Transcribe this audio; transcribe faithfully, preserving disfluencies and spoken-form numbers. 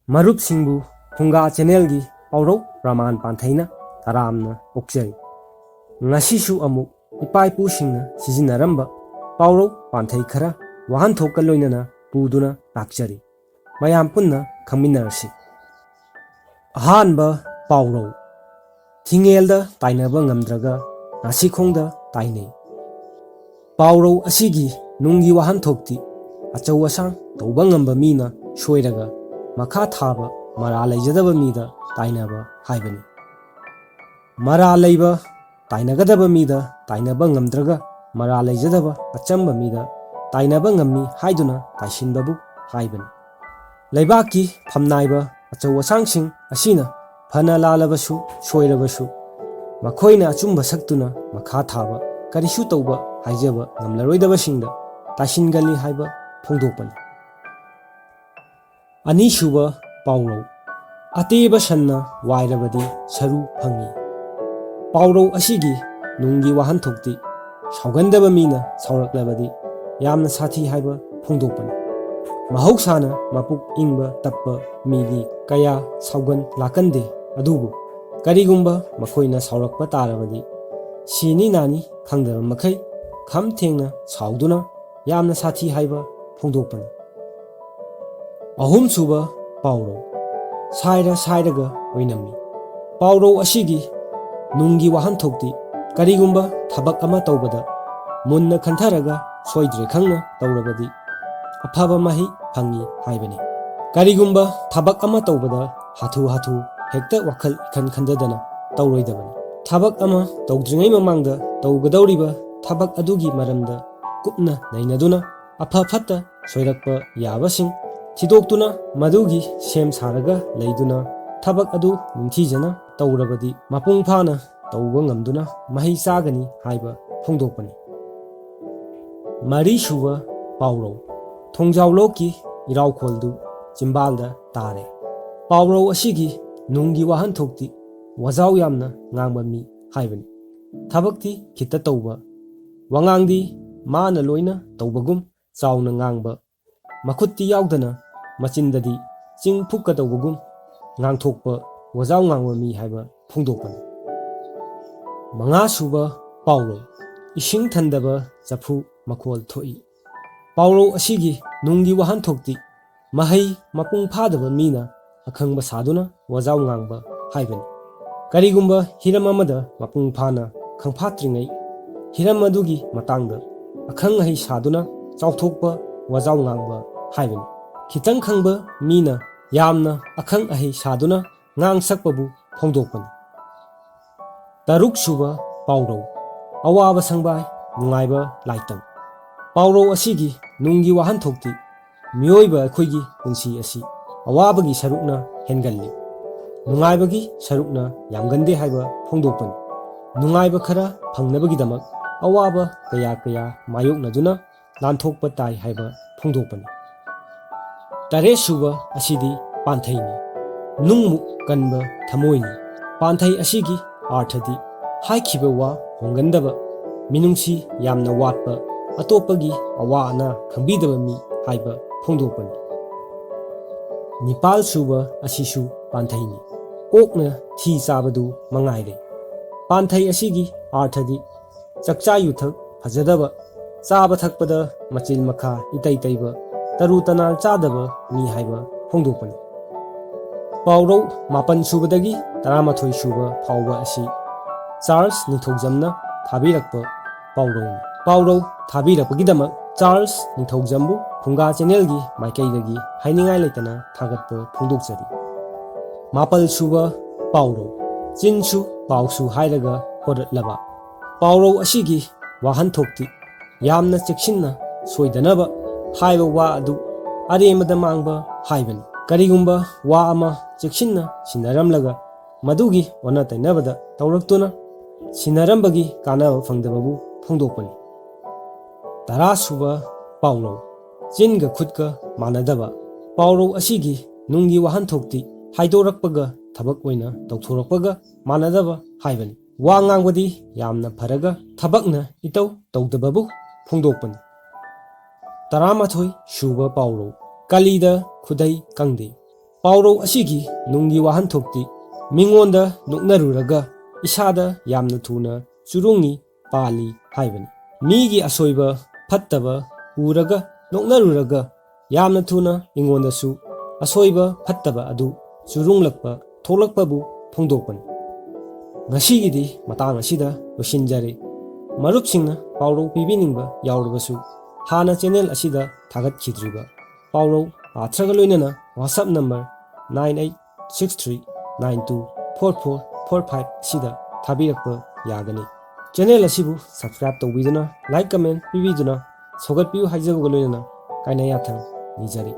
ꯃꯔꯨꯞꯁꯤꯡꯕꯨ ꯐꯨꯡꯒꯥ ꯆꯦꯅꯦꯜꯒꯤ ꯄꯥꯎꯔꯧ ꯄ꯭ꯔꯃꯥꯟ ꯄꯥꯟꯊꯩꯅ ꯇꯔꯥꯝꯅ ꯑꯣꯛꯆꯔꯤ꯫ ꯉꯁꯤꯁꯨ ꯑꯃꯨꯛ ꯏꯄꯥ ꯏꯄꯨꯁꯤꯡꯅ ꯁꯤꯖꯤꯟꯅꯔꯝꯕ ꯄꯥꯎꯔꯧ ꯄꯥꯟꯊꯩ ꯈꯔ ꯋꯥꯍꯟꯊꯣꯛꯀ ꯂꯣꯏꯅꯅ ꯄꯨꯗꯨꯅ ꯂꯥꯛꯆꯔꯤ꯫ ꯃꯌꯥꯝ ꯄꯨꯟꯅ ꯈꯪꯃꯤꯟꯅꯔꯁꯤ꯫ ꯑꯍꯥꯟꯕ ꯄꯥꯎꯔꯧ, ꯊꯤꯡꯉꯦꯜꯗ ꯇꯥꯏꯅꯕ ꯉꯝꯗ꯭ꯔꯒ ꯅꯥꯁꯤꯈꯣꯡꯗ ꯇꯥꯏꯅꯩ꯫ ꯄꯥꯎꯔꯧ ꯑꯁꯤꯒꯤ ꯅꯨꯡꯒꯤ ꯋꯥꯍꯟꯊꯣꯛꯇꯤ ꯑꯆꯧ ꯑꯁꯥꯡ ꯇꯧꯕ ꯉꯝꯕ ꯃꯤꯅ ꯁꯣꯏꯔꯒ ꯃꯈꯥ ꯊꯥꯕ ꯃꯔꯥ ꯂꯩꯖꯗꯕ ꯃꯤꯗ ꯇꯥꯏꯅꯕ ꯍꯥꯏꯕꯅꯤ꯫ ꯃꯔꯥ ꯂꯩꯕ ꯇꯥꯏꯅꯒꯗꯕ ꯃꯤꯗ ꯇꯥꯏꯅꯕ ꯉꯝꯗ꯭ꯔꯒ ꯃꯔꯥ ꯂꯩꯖꯗꯕ ꯑꯆꯝꯕ ꯃꯤꯗ ꯇꯥꯏꯅꯕ ꯉꯝꯃꯤ ꯍꯥꯏꯗꯨꯅ ꯇꯥꯏꯁꯤꯟꯕꯕꯨ ꯍꯥꯏꯕꯅꯤ꯫ ꯂꯩꯕꯥꯛꯀꯤ ꯐꯝꯅꯥꯏꯕ ꯑꯆꯧ ꯑꯁꯥꯡꯁꯤꯡ ꯑꯁꯤꯅ ꯐꯅ ꯂꯥꯜꯂꯕꯁꯨ ꯁꯣꯏꯔꯕꯁꯨ ꯃꯈꯣꯏꯅ ꯑꯆꯨꯝꯕ ꯁꯛꯇꯨꯅ ꯃꯈꯥ ꯊꯥꯕ ꯀꯔꯤꯁꯨ ꯇꯧꯕ ꯍꯥꯏꯖꯕ ꯉꯝꯂꯔꯣꯏꯗꯕꯁꯤꯡꯗ ꯇꯥꯏꯁꯤꯟꯒꯜꯂꯤ ꯍꯥꯏꯕ ꯐꯣꯡꯗꯣꯛꯄꯅꯤ꯫ ꯑꯅꯤꯁꯨꯕ ꯄꯥꯎꯔꯧ, ꯑꯇꯦꯕ ꯁꯟꯅ ꯋꯥꯏꯔꯕꯗꯤ ꯁꯔꯨ ꯐꯪꯉꯤ꯫ ꯄꯥꯎꯔꯧ ꯑꯁꯤꯒꯤ ꯅꯨꯡꯒꯤ ꯋꯥꯍꯟꯊꯣꯛꯇꯤ ꯁꯥꯎꯒꯟꯗꯕ ꯃꯤꯅ ꯁꯥꯎꯔꯛꯂꯕꯗꯤ ꯌꯥꯝꯅ ꯁꯥꯊꯤ ꯍꯥꯏꯕ ꯐꯣꯡꯗꯣꯛꯄꯅꯤ꯫ ꯃꯍꯧꯁꯥꯅ ꯃꯄꯨꯛ ꯏꯪꯕ ꯇꯞꯄ ꯃꯤꯗꯤ ꯀꯌꯥ ꯁꯥꯎꯒꯟ ꯂꯥꯛꯀꯟꯗꯦ, ꯑꯗꯨꯕꯨ ꯀꯔꯤꯒꯨꯝꯕ ꯃꯈꯣꯏꯅ ꯁꯥꯎꯔꯛꯄ ꯇꯥꯔꯕꯗꯤ ꯁꯤꯅꯤ ꯅꯥꯅꯤ ꯈꯪꯗꯕ ꯃꯈꯩ ꯈꯝ ꯊꯦꯡꯅ ꯁꯥꯎꯗꯨꯅ ꯌꯥꯝꯅ ꯁꯥꯊꯤ ꯍꯥꯏꯕ ꯐꯣꯡꯗꯣꯛꯄꯅꯤ꯫ ꯑꯍꯨꯝꯁꯨꯕ ꯄꯥꯎꯔꯧ, ꯁꯥꯏꯔ ꯁꯥꯏꯔꯒ ꯑꯣꯏꯅꯝꯃꯤ꯫ ꯄꯥꯎꯔꯧ ꯑꯁꯤꯒꯤ ꯅꯨꯡꯒꯤ ꯋꯥꯍꯟꯊꯣꯛꯇꯤ ꯀꯔꯤꯒꯨꯝꯕ ꯊꯕꯛ ꯑꯃ ꯇꯧꯕꯗ ꯃꯨꯟꯅ ꯈꯟꯊꯔꯒ ꯁꯣꯏꯗ꯭ꯔꯦ ꯈꯪꯅ ꯇꯧꯔꯕꯗꯤ ꯑꯐꯕ ꯃꯍꯩ ꯐꯪꯉꯤ ꯍꯥꯏꯕꯅꯤ꯫ ꯀꯔꯤꯒꯨꯝꯕ ꯊꯕꯛ ꯑꯃ ꯇꯧꯕꯗ ꯍꯥꯊꯨ ꯍꯥꯊꯨ ꯍꯦꯛꯇ ꯋꯥꯈꯜ ꯏꯈꯟ ꯈꯟꯗꯗꯅ ꯇꯧꯔꯣꯏꯗꯕꯅꯤ꯫ ꯊꯕꯛ ꯑꯃ ꯇꯧꯗ꯭ꯔꯤꯉꯩ ꯃꯃꯥꯡꯗ ꯇꯧꯒꯗꯧꯔꯤꯕ ꯊꯕꯛ ꯑꯗꯨꯒꯤ ꯃꯔꯝꯗ ꯀꯨꯞꯅ ꯅꯩꯅꯗꯨꯅ ꯑꯐ ꯐꯠꯇ ꯁꯣꯏꯔꯛꯄ ꯌꯥꯕꯁꯤꯡ ꯊꯤꯗꯣꯛꯇꯨꯅ ꯃꯗꯨꯒꯤ ꯁꯦꯝ ꯁꯥꯔꯒ ꯂꯩꯗꯨꯅ ꯊꯕꯛ ꯑꯗꯨ ꯅꯤꯡꯊꯤꯖꯅ ꯇꯧꯔꯕꯗꯤ ꯃꯄꯨꯡ ꯐꯥꯅ ꯇꯧꯕ ꯉꯝꯗꯨꯅ ꯃꯍꯩ ꯆꯥꯒꯅꯤ ꯍꯥꯏꯕ ꯐꯣꯡꯗꯣꯛꯄꯅꯤ꯫ ꯃꯔꯤꯁꯨꯕ ꯄꯥꯎꯔꯧ, ꯊꯣꯡꯖꯥꯎ ꯂꯣꯛꯀꯤ ꯏꯔꯥꯎꯈꯣꯜꯗꯨ ꯆꯤꯝꯕꯥꯜꯗ ꯇꯥꯔꯦ꯫ ꯄꯥꯎꯔꯧ ꯑꯁꯤꯒꯤ ꯅꯨꯡꯒꯤ ꯋꯥꯍꯟꯊꯣꯛꯇꯤ ꯋꯥꯖꯥꯎ ꯌꯥꯝꯅ ꯉꯥꯡꯕ ꯃꯤ ꯍꯥꯏꯕꯅꯤ꯫ ꯊꯕꯛꯇꯤ ꯈꯤꯠꯇ ꯇꯧꯕ, ꯋꯥꯉꯥꯡꯗꯤ ꯃꯥꯅ ꯂꯣꯏꯅ ꯇꯧꯕꯒꯨꯝ ꯆꯥꯎꯅ ꯉꯥꯡꯕ, ꯃꯈꯨꯠꯇꯤ ꯌꯥꯎꯗꯅ ꯃꯆꯤꯟꯗꯗꯤ ꯆꯤꯡ ꯐꯨꯛꯀꯗꯧꯕꯒꯨꯝ ꯉꯥꯡꯊꯣꯛꯄ ꯋꯥꯖꯥꯎ ꯉꯥꯡꯕ ꯃꯤ ꯍꯥꯏꯕ ꯐꯣꯡꯗꯣꯛꯄꯅꯤ꯫ ꯃꯉꯥ ꯁꯨꯕ ꯄꯥꯎꯔꯧ, ꯏꯁꯤꯡ ꯊꯟꯗꯕ ꯆꯐꯨ ꯃꯈꯣꯜ ꯊꯣꯛꯏ꯫ ꯄꯥꯎꯔꯧ ꯑꯁꯤꯒꯤ ꯅꯨꯡꯒꯤ ꯋꯥꯍꯟꯊꯣꯛꯇꯤ ꯃꯍꯩ ꯃꯄꯨꯡ ꯐꯥꯗꯕ ꯃꯤꯅ ꯑꯈꯪꯕ ꯁꯥꯗꯨꯅ ꯋꯥꯖꯥꯎ ꯉꯥꯡꯕ ꯍꯥꯏꯕꯅꯤ꯫ ꯀꯔꯤꯒꯨꯝꯕ ꯍꯤꯔꯝ ꯑꯃꯗ ꯃꯄꯨꯡ ꯐꯥꯅ ꯈꯪꯐꯥꯠꯇ꯭ꯔꯤꯉꯩ ꯍꯤꯔꯝ ꯑꯗꯨꯒꯤ ꯃꯇꯥꯡꯗ ꯑꯈꯪ ꯑꯍꯩ ꯁꯥꯗꯨꯅ ꯆꯥꯎꯊꯣꯛꯄ ꯋꯥꯖꯥꯎ ꯉꯥꯡꯕ ꯍꯥꯏꯕꯅꯤ꯫ ꯈꯤꯇꯪ ꯈꯪꯕ ꯃꯤꯅ ꯌꯥꯝꯅ ꯑꯈꯪ ꯑꯍꯩ ꯁꯥꯗꯨꯅ ꯉꯥꯡ ꯁꯛꯄꯕꯨ ꯐꯣꯡꯗꯣꯛꯄꯅꯤ꯫ ꯇꯔꯨꯛ ꯁꯨꯕ ꯄꯥꯎꯔꯧ, ꯑꯋꯥꯕ ꯁꯪꯕꯥꯏ ꯅꯨꯡꯉꯥꯏꯕ ꯂꯥꯏꯇꯝ꯫ ꯄꯥꯎꯔꯧ ꯑꯁꯤꯒꯤ ꯅꯨꯡꯒꯤ ꯋꯥꯍꯟꯊꯣꯛꯇꯤ ꯃꯤꯑꯣꯏꯕ ꯑꯩꯈꯣꯏꯒꯤ ꯄꯨꯟꯁꯤ ꯑꯁꯤ ꯑꯋꯥꯕꯒꯤ ꯁꯔꯨꯛꯅ ꯍꯦꯟꯒꯜꯂꯤ, ꯅꯨꯡꯉꯥꯏꯕꯒꯤ ꯁꯔꯨꯛꯅ ꯌꯥꯝꯒꯟꯗꯦ ꯍꯥꯏꯕ ꯐꯣꯡꯗꯣꯛꯄꯅꯤ꯫ ꯅꯨꯡꯉꯥꯏꯕ ꯈꯔ ꯐꯪꯅꯕꯒꯤꯗꯃꯛ ꯑꯋꯥꯕ ꯀꯌꯥ ꯀꯌꯥ ꯃꯥꯌꯣꯛꯅꯗꯨꯅ ꯂꯥꯟꯊꯣꯛꯄ ꯇꯥꯏ ꯍꯥꯏꯕ ꯐꯣꯡꯗꯣꯛꯄꯅꯤ꯫ ꯇꯔꯦꯠ ꯁꯨꯕ ꯑꯁꯤꯗꯤ ꯄꯥꯟꯊꯩꯅꯤ꯫ ꯅꯨꯡꯃꯨꯛ ꯀꯟꯕ ꯊꯃꯣꯏꯅꯤ꯫ ꯄꯥꯟꯊꯩ ꯑꯁꯤꯒꯤ ꯑꯥꯔꯊꯗꯤ ꯍꯥꯏꯈꯤꯕ ꯋꯥ ꯍꯣꯡꯒꯟꯗꯕ, ꯃꯤꯅꯨꯡꯁꯤ ꯌꯥꯝꯅ ꯋꯥꯠꯄ, ꯑꯇꯣꯞꯄꯒꯤ ꯑꯋꯥ ꯑꯅꯥ ꯈꯪꯕꯤꯗꯕ ꯃꯤ ꯍꯥꯏꯕ ꯐꯣꯡꯗꯣꯛꯄꯅꯤ꯫ ꯅꯤꯄꯥꯜ ꯁꯨꯕ ꯑꯁꯤꯁꯨ ꯄꯥꯟꯊꯩꯅꯤ꯫ ꯑꯣꯛꯅ ꯊꯤ ꯆꯥꯕꯗꯨ ꯃꯉꯥꯏꯔꯦ꯫ ꯄꯥꯟꯊꯩ ꯑꯁꯤꯒꯤ ꯑꯥꯔꯊꯗꯤ ꯆꯥꯛꯆꯥ ꯌꯨꯊꯛ ꯐꯖꯗꯕ, ꯆꯥꯕ ꯊꯛꯄꯗ ꯃꯆꯤꯜ ꯃꯈꯥ ꯏꯇꯩ ꯇꯩꯕ, ꯇꯔꯨ ꯇꯅꯥꯜ ꯆꯥꯗꯕ ꯃꯤ ꯍꯥꯏꯕ ꯐꯣꯡꯗꯣꯛꯄꯅꯤ꯫ ꯄꯥꯎꯔꯧ ꯃꯥꯄꯟ ꯁꯨꯕꯗꯒꯤ ꯇꯔꯥꯃꯥꯊꯣꯏ ꯁꯨꯕ ꯐꯥꯎꯕ ꯑꯁꯤ ꯆꯥꯔꯜꯁ ꯅꯤꯡꯊꯧꯖꯝꯅ ꯊꯥꯕꯤꯔꯛꯄ ꯄꯥꯎꯔꯧꯅꯤ꯫ ꯄꯥꯎꯔꯧ ꯊꯥꯕꯤꯔꯛꯄꯒꯤꯗꯃꯛ ꯆꯥꯔꯜꯁ ꯅꯤꯡꯊꯧꯖꯝꯕꯨ ꯐꯨꯡꯒꯥ ꯆꯦꯅꯦꯜꯒꯤ ꯃꯥꯏꯀꯩꯗꯒꯤ ꯍꯥꯏꯅꯤꯡꯉꯥꯏ ꯂꯩꯇꯅ ꯊꯥꯒꯠꯄ ꯐꯣꯡꯗꯣꯛꯆꯔꯤ꯫ ꯃꯥꯄꯜ ꯁꯨꯕ ꯄꯥꯎꯔꯧ, ꯆꯤꯟꯁꯨ ꯄꯥꯎꯁꯨ ꯍꯥꯏꯔꯒ ꯍꯣꯔꯠꯂꯕ꯫ ꯄꯥꯎꯔꯧ ꯑꯁꯤꯒꯤ ꯋꯥꯍꯟꯊꯣꯛꯇꯤ ꯌꯥꯝꯅ ꯆꯦꯛꯁꯤꯟꯅ ꯁꯣꯏꯗꯅꯕ ꯍꯥꯏꯕ ꯋꯥ ꯑꯗꯨ ꯑꯔꯦꯝꯕꯗ ꯃꯥꯡꯕ ꯍꯥꯏꯕꯅꯤ꯫ ꯀꯔꯤꯒꯨꯝꯕ ꯋꯥ ꯑꯃ ꯆꯦꯛꯁꯤꯟꯅ ꯁꯤꯟꯅꯔꯝꯂꯒ ꯃꯗꯨꯒꯤ ꯑꯣꯟꯅ ꯇꯩꯅꯕꯗ ꯇꯧꯔꯛꯇꯨꯅ ꯁꯤꯟꯅꯔꯝꯕꯒꯤ ꯀꯥꯟꯅꯕ ꯐꯪꯗꯕꯕꯨ ꯐꯣꯡꯗꯣꯛꯄꯅꯤ꯫ ꯇꯔꯥ ꯁꯨꯕ ꯄꯥꯎꯔꯧ, ꯆꯤꯟꯒ ꯈꯨꯠꯀ ꯃꯥꯟꯅꯗꯕ꯫ ꯄꯥꯎꯔꯧ ꯑꯁꯤꯒꯤ ꯅꯨꯡꯒꯤ ꯋꯥꯍꯟꯊꯣꯛꯇꯤ ꯍꯥꯏꯗꯣꯔꯛꯄꯒ ꯊꯕꯛ ꯑꯣꯏꯅ ꯇꯧꯊꯣꯔꯛꯄꯒ ꯃꯥꯟꯅꯗꯕ ꯍꯥꯏꯕꯅꯤ꯫ ꯋꯥ ꯉꯥꯡꯕꯗꯤ ꯌꯥꯝꯅ ꯐꯔꯒ ꯊꯕꯛꯅ ꯏꯇꯧ ꯇꯧꯗꯕꯕꯨ ꯐꯣꯡꯗꯣꯛꯄꯅꯤ꯫ ꯇꯔꯥꯃꯥꯊꯣꯏ ꯁꯨꯕ ꯄꯥꯎꯔꯧ, ꯀꯂꯤꯗ ꯈꯨꯗꯩ ꯀꯪꯗꯦ꯫ ꯄꯥꯎꯔꯧ ꯑꯁꯤꯒꯤ ꯅꯨꯡꯒꯤ ꯋꯥꯍꯟꯊꯣꯛꯇꯤ ꯃꯤꯉꯣꯟꯗ ꯅꯣꯛꯅꯔꯨꯔꯒ ꯏꯁꯥꯗ ꯌꯥꯝꯅ ꯊꯨꯅ ꯆꯨꯔꯨꯡꯉꯤ ꯄꯥꯜꯂꯤ ꯍꯥꯏꯕꯅꯤ꯫ ꯃꯤꯒꯤ ꯑꯁꯣꯏꯕ ꯐꯠꯇꯕ ꯎꯔꯒ ꯅꯣꯛꯅꯔꯨꯔꯒ ꯌꯥꯝꯅ ꯊꯨꯅ ꯑꯩꯉꯣꯟꯗꯁꯨ ꯑꯁꯣꯏꯕ ꯐꯠꯇꯕ ꯑꯗꯨ ꯆꯨꯔꯨꯡꯂꯛꯄ ꯊꯣꯛꯂꯛꯄꯕꯨ ꯐꯣꯡꯗꯣꯛꯄꯅꯤ꯫ ꯉꯁꯤꯒꯤꯗꯤ ꯃꯇꯥꯡ ꯑꯁꯤꯗ ꯂꯣꯏꯁꯤꯟꯖꯔꯦ꯫ ꯃꯔꯨꯞꯁꯤꯡꯅ ꯄꯥꯎꯔꯧ ꯄꯤꯕꯤꯅꯤꯡꯕ ꯌꯥꯎꯔꯕꯁꯨ ꯍꯥꯟꯅ ꯆꯦꯅꯦꯜ ꯑꯁꯤꯗ ꯊꯥꯒꯠꯈꯤꯗ꯭ꯔꯤꯕ ꯄꯥꯎꯔꯧ ꯑꯥꯔꯊꯒ ꯂꯣꯏꯅꯅ WhatsApp number nine eight six three nine two four four four five ꯑꯁꯤꯗ ꯊꯥꯕꯤꯔꯛꯄ ꯌꯥꯒꯅꯤ꯫ ꯆꯦꯅꯦꯜ ꯑꯁꯤꯕꯨ subscribe ꯇꯧꯕꯤꯗꯨꯅ, like, comment ꯄꯤꯕꯤꯗꯨꯅ ꯁꯧꯒꯠꯄꯤꯌꯨ ꯍꯥꯏꯖꯕꯒ ꯂꯣꯏꯅꯅ ꯀꯥꯏꯅ ꯌꯥꯊꯪ ꯅꯤꯖꯔꯤ꯫